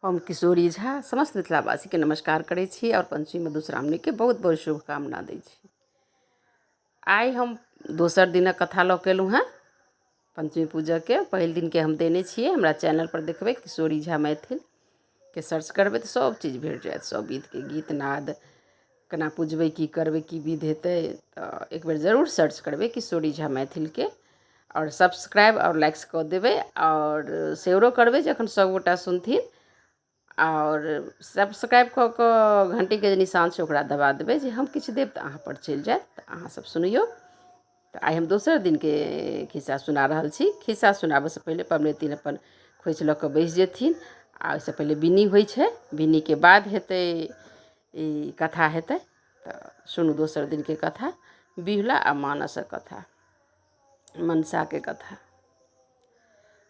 हम किशोरी झा समस्त मिथिलावासीके नमस्कार करै छी आओर पंचमी मधुश्रावणीके बहुत बहुत शुभकामना दै छी। आइ हम दोसर दिनक कथा लऽ कऽ एलहुँ हेँ पंचमी पूजाके। पहिल दिनके हम देने छियै, हमरा चैनलपर देखबै किशोरी झा मैथिलके सर्च करबै तऽ सभ चीज भेट जायत, सभ विधके गीत नाद, केना पुजबै, की करबै, की विध हेतै। तऽ एक बेर जरूर सर्च करबै किशोरी झा मैथिलके आओर सब्सक्राइब आओर लाइक्स कऽ देबै आओर शेयरो करबै जखन सभगोटा सुनथिन। आओर सब्सक्राइब कऽ कऽ घण्टीके जे निशान छै ओकरा दबा देबै जे हम किछु देब तऽ अहाँपर चलि जायत, तऽ अहाँसभ सुनियौ। तऽ आइ हम दोसर दिनके खिस्सा सुना रहल छी। खिस्सा सुनाबयसँ पहिले पबनैतिन अपन खोँइछ लऽ कऽ बैसि जेथिन आ ओहिसँ पहिले बिन्नी होइ छै, बिन्नीके बाद हेतै ई कथा हेतै। तऽ सुनू दोसर दिनके कथा, बिहुला आ मानसक कथा, मनसाके कथा।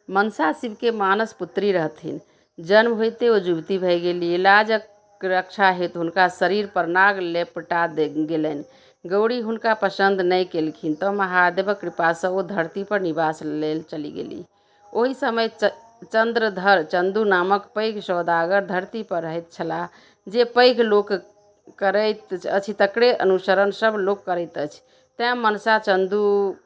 मनसा शिवके मानस पुत्री रहथिन। जन्म होइते ओ युवती भए गेली। लाजक रक्षा हेतु हुनका शरीर पर नाग लेपटा गेलनि। गौरी हुनका पसन्द नहि केलखिन तँ महादेवक कृपासँ ओ धरती पर निवास लेल चलि गेली। ओहि समय चन्द्रधर चन्दू नामक पैघ सौदागर धरती पर रहैत छलाह। जे पैघ लोक करैत अछि तकरे अनुसरण सभ लोक करैत अछि। तेँ मनसा चन्दूक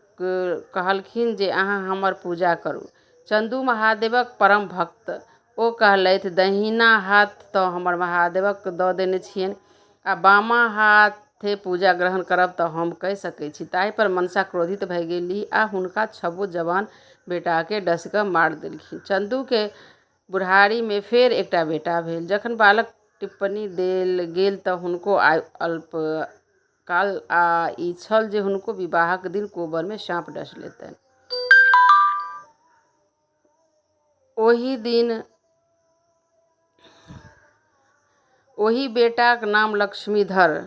कहलखिन जे अहाँ हमर पूजा करू। चन्दू महादेवक परम भक्त। ओ कहलथि, दहिना हाथ तँ हमर महादेवक दऽ देने छियनि आ बामा हाथे पूजा ग्रहण करब तँ हम कए सकैत छी। ताहि पर मनसा क्रोधित भए गेलीह आ हुनका छबो जवान बेटाकेँ डसि कऽ मारि देलखिन। चन्दूकेँ बुढ़ारीमे फेर एकटा बेटा भेल। जखन बालक टिप्पणी देल गेल तँ हुनको आयु अल्पकाल आ ई छल जे हुनको विवाहक दिन कोबरमे साँप डसि लेतनि। ओहि दिन ओहि बेटाक नाम लक्ष्मीधर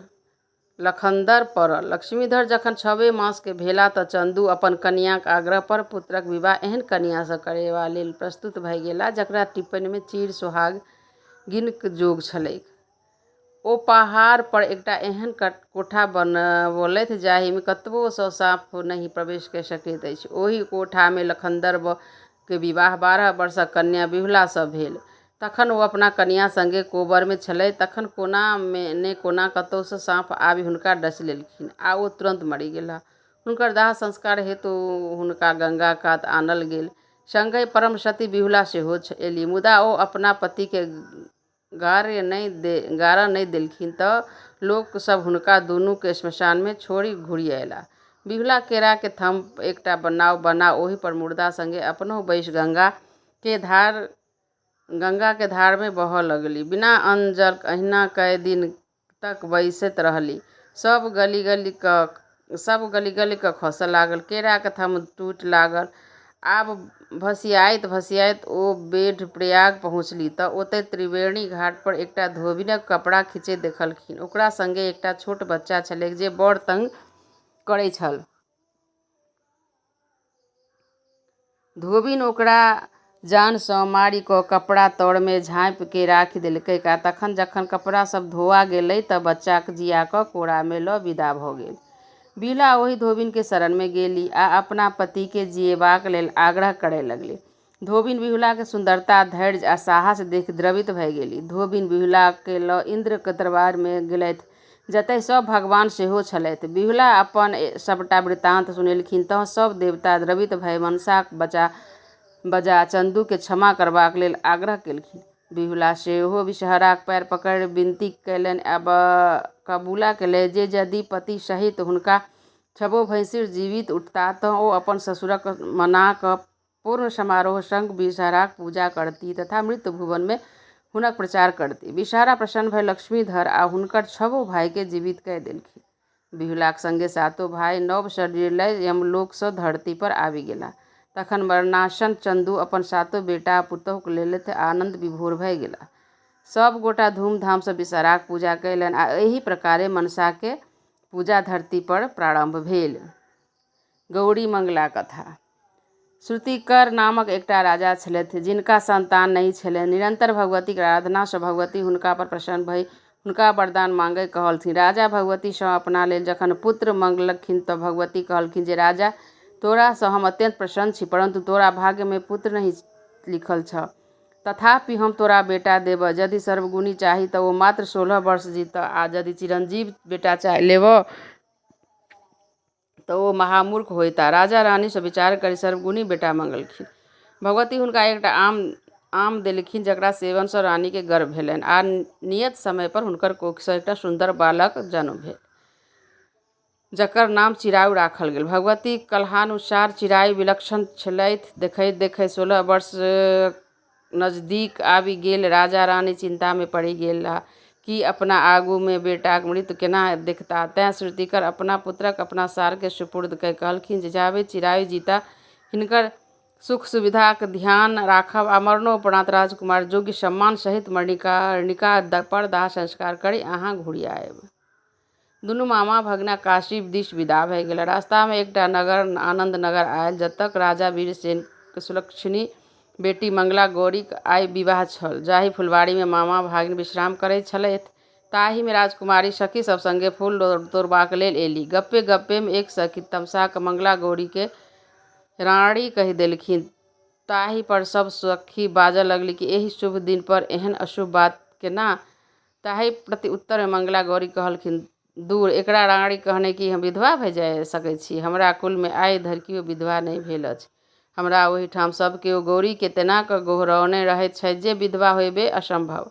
लखन्दर पड़ल। लक्ष्मीधर जखन छबे मासके भेला तँ चन्दू अपन कनियाँक आग्रह पर पुत्रक विवाह एहन कनियाँसँ करेबा लेल प्रस्तुत भए गेला जकरा टिप्पणीमे चिर सोहागिनक जोग छलैक। ओ पहाड़ पर एकटा एहन कोठा बनबौलथि जाहिमे कतबोसँ साँप नहि प्रवेश कए सकैत अछि। ओहि कोठामे लखन्दरके विवाह 12 वर्षक कन्या बिहुलासँ भेल। तखन ओ अपना कनियाँ संगे कोबरमे छलथि तखन कोना ने कोना कतहुसँ साँप आबि हुनका डसि लेलखिन आ ओ तुरन्त मरि गेलाह। हुनकर दाह संस्कार हेतु हुनका गंगा कात आनल गेल। संगहि परमसती बिहुला सेहो एली, मुदा ओ अपना पतिकेँ गारऽ नहि देलखिन तँ लोक सभ हुनका दुनूकेँ श्मशानमे छोड़ि घुरि अयलाह। बिहुला केराक थम्हपर एकटा नाव बना ओहि पर मुर्दा संगे अपनहुँ बैसि गंगाक धारमे बहऽ लगली। बिना अन्न-जल एहिना कए दिन तक बैसैत रहली। सभ गलि-गलि कऽ खसय लागल। केराक थम्ह टूटय लागल। आब भसिआइत-भसिआइत ओ बेढ़ प्रयाग पहुँचली तँ ओतय त्रिवेणी घाट पर एकटा धोबिनक कपड़ा खींचैत देखलखिन। ओकरा संगे एकटा छोट बच्चा छलैक जे बड़ तंग करैत छल। धोबिन ओकरा जानसँ मारि कऽ कपड़ा तरमे झाँपि कऽ राखि देलकैक आ तखन जखन कपड़ा सभ धोआ गेलै तँ बच्चाकेँ जिआ कऽ कोरामे लऽ विदा भऽ गेल। बिहुला ओहि धोबिनक शरणमे गेलि आ अपना पतिकेँ जियेबाक लेल आग्रह करय लगली। धोबिन बिहुलाक सुन्दरता, धैर्य आ साहस देखि द्रवित भए गेली। धोबिन बिहुलाकेँ लऽ इन्द्रक दरबारमे गेलथि जतय सभ भगवान सेहो छलथि। बिहुला अपन सभटा वृत्तान्त सुनेलखिन तँ सभ देवता द्रवित भए मनसा बजा चन्दूकेँ क्षमा करबाक लेल आग्रह केलखिन। बिहुला सेहो विषहराक पैर पकड़ि विनती कएलनि आ कबुला केलनि जे यदि पति सहित हुनका छबो भैंसुर जीवित उठताह तँ ओ अपन ससुरक मना कऽ पूर्ण समारोह संग विषहराक पूजा करतीह तथा मृत भुवनमे हुनक प्रचार करतीह। विषहरा प्रसन्न भए लक्ष्मीधर आ हुनकर छबो भाइकेँ जीवित कए देलखिन। बिहुलाक संगे सातो भाइ नव शरीर लए यमलोकसँ धरती पर आबि गेलाह। तखन मरणासन्न चन्दू अपन सातो बेटा आ पुतोहुकेँ लेलथि आ आनन्द विभोर भए गेलाह। सभ गोटा धूमधामसँ विषहराक पूजा कएलनि आ एहि प्रकारेँ मनसाक पूजा धरती पर प्रारम्भ भेल। गौरी मंगला कथा। श्रुतिकर नामक एकटा राजा छलथि जिनका संतान नहि छलनि। निरंतर भगवतीक आराधनासँ भगवती हुनका पर प्रसन्न भए हुनका वरदान मांगय कहलथिन। राजा भगवतीसँ अपना लेल जखन पुत्र मंगलखिन तँ भगवती कहलखिन जे राजा तोरासँ हम अत्यंत प्रसन्न छी, परन्तु तोरा भाग्यमे पुत्र नहि लिखल छह। तथापि हम तोरा बेटा देबह। यदि सर्वगुणी चाही तऽ ओ मात्र 16 वर्ष जीतह आ यदि चिरंजीव बेटा चाहि लेबह तऽ ओ महामूर्ख होयता। राजा रानीसँ विचार करि सर्वगुणी बेटा मंगलखिन। भगवती हुनका एकटा आम आम देलखिन जकरा सेवनसँ रानीके गर्भ भेलनि आ नियत समय पर हुनकर कोखिसँ एकटा सुन्दर बालक जन्म भेल, जकर नाम चिरायु राखल गेल। भगवती कलहानुसार चिरायु विलक्षण छलथि। देखैत देखैत 16 वर्ष नजदीक आबि गेल। राजा रानी चिन्तामे पड़ि गेला कि अपना आगूमे बेटाक मृत्यु केना देखता। तेँ श्रुतिकर अपना पुत्रक अपना सारके सुपुर्द कय कहलखिन जे जाबे चिरायु जीता हिनकर सुख सुविधाक ध्यान राखब आ मरणोपरांत राजकुमार योग्य सम्मान सहित मणिकर्णिका पर दाह संस्कार करि अहाँ घुरि आयब। दुनू मामा भगिना काशी दिस विदा भए गेला। रास्तामे एकटा नगर आनन्द नगर आयल, जतय राजा वीरसेनक सुलक्षणी बेटी मंगला गौरीक आइ विवाह छल। जाहि फुलबाड़ीमे मामा भागिन विश्राम करैत छलथि ताहिमे राजकुमारी सखी सभ संगे फूल तोड़बाक लेल एली। गप्पे गप्पेमे एक सखी तमसा कऽ मंगला गौरीकेँ राँड़ी कहि देलखिन। ताहि पर सभ सखी बाजऽ लगली कि एहि शुभ दिन पर एहन अशुभ बात केना? ताहि प्रत्युत्तरमे मंगला गौरी कहलखिन, दूर, एकरा राँड़ी कहने की हम विधवा भऽ जा सकैत छी? हमरा कुलमे आइ धरि केओ विधवा नहि भेल अछि। हमरा ओहिठाम सभ केओ गौरीकेँ तेना कऽ गोहरौने रहैत छथि जे विधवा होयबे असंभव।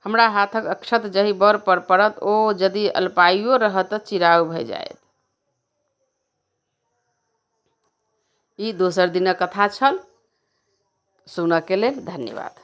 हमरा हाथक अक्षत जाहि वर पर पड़त ओ यदि अल्पायुओ रहत तऽ चिरायु भऽ जायत। ई दोसर दिनक कथा छल। सुनऽके लेल धन्यवाद।